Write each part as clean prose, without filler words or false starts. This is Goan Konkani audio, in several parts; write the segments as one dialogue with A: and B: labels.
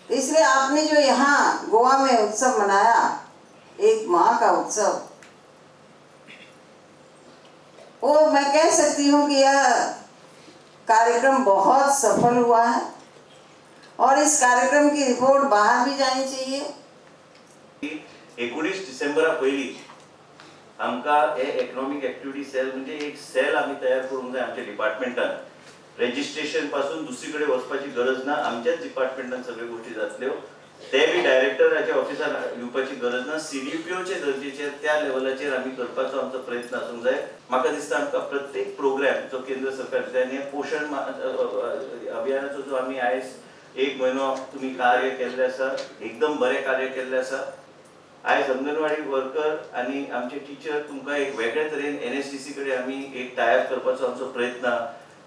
A: इसलिए आपने जो यहाँ गोवा में उत्सव मनाया, एक माँ का उत्सव, वो मैं कह सकती हूँ कि यह कार्यक्रम बहुत सफल हुआ है और इस कार्यक्रम की रिपोर्ट बाहर भी जानी चाहिए।
B: 19 डिसेंबरा पयलीं आमकां हे इकॉनॉमिक एक्टिविटी सेल म्हणजे एक सेल आमी तयार करूंक जाय आमच्या डिपार्टमेंटान। रेजिस्ट्रेशन पासून दुसरी कडेन वचपाची गरज ना, आमच्याच डिपार्टमेंटान सगळ्यो गोष्टी जातल्यो। ते बी डायरेक्टराच्या ऑफिसान येवपाची गरज ना, सीडीपीओचे दर्जेचेर त्या लेवलाचेर आमी करपाचो आमचो प्रयत्न आसूंक जाय। म्हाका दिसता आमकां प्रत्येक प्रोग्राम जो केंद्र सरकार दिता आनी पोशण अभियानाचो जो आमी आयज एक म्हयनो तुमी कार्य केल्लें आसा, एकदम बरें कार्य केल्लें आसा। आयज अंगणवाडी वर्कर आनी आमचे टिचर तुमकां एक वेगळे तरेन एनएसडीसी कडेन आमी एक टायप करपाचो आमचो प्रयत्न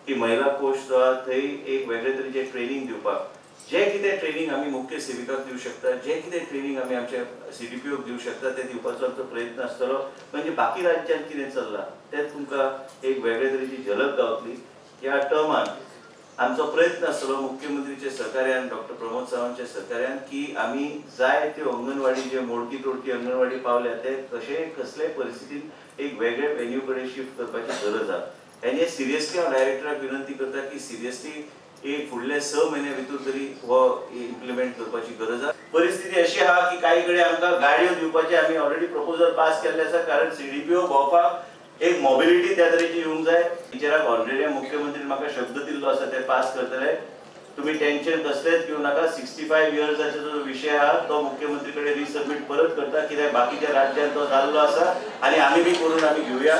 B: की महिला कोश जो आहा थंय एक वेगळे तरेचें ट्रेनींग दिवपाक, जे कितें ट्रेनींग आमी मुख्य सेविकाक दिवं शकता, जे कितें ट्रेनींग आमी आमच्या सीडीपीओक दिवं शकता तें दिवपाचो आमचो प्रयत्न आसतलो। म्हणजे बाकी राज्यांत कितें चल्लां तें तुमकां एक वेगळे तरेची झलक गावतली। ह्या टर्मान आमचो प्रयत्न आसतलो मुख्यमंत्रीच्या सहकार्यान, डॉक्टर प्रमोद सावंतच्या सहकार्यान की आमी जाय त्यो अंगणवाडी जे मोडकी तोडकी अंगणवाडी पावल्या ते कशे कसले परिस्थितीन एक वेगळे वेन्यू कडेन शिफ्ट करपाची गरज आसा। आनी हे सिरियसली हांव डायरेक्टराक विनंती करता की सिरियसली एक फुडले 6 म्हयन्या भितर तरी हो इम्प्लिमेंट करपाची गरज आसा। परिस्थिती अशी आहा की काही कडेन आमकां गाडयो दिवपाचे आमी ऑलरेडी प्रपोजल पास केल्ले आसा, कारण सीडीपीओ भोंवपाक एक मोबिलिटी त्या तरेची येवंक जाय। टिचराक ऑलरेडी मुख्यमंत्री म्हाका शब्द दिल्लो आसा ते पास करतले, तुमी टेन्शन कसलेच घेवं नाका। 65 इयर्साचो जो विशय आहा तो मुख्यमंत्री कडेन रिसबमीट परत करता, कित्याक बाकीच्या राज्यांत तो जाल्लो आसा आनी आमी बी करून आमी घेवया।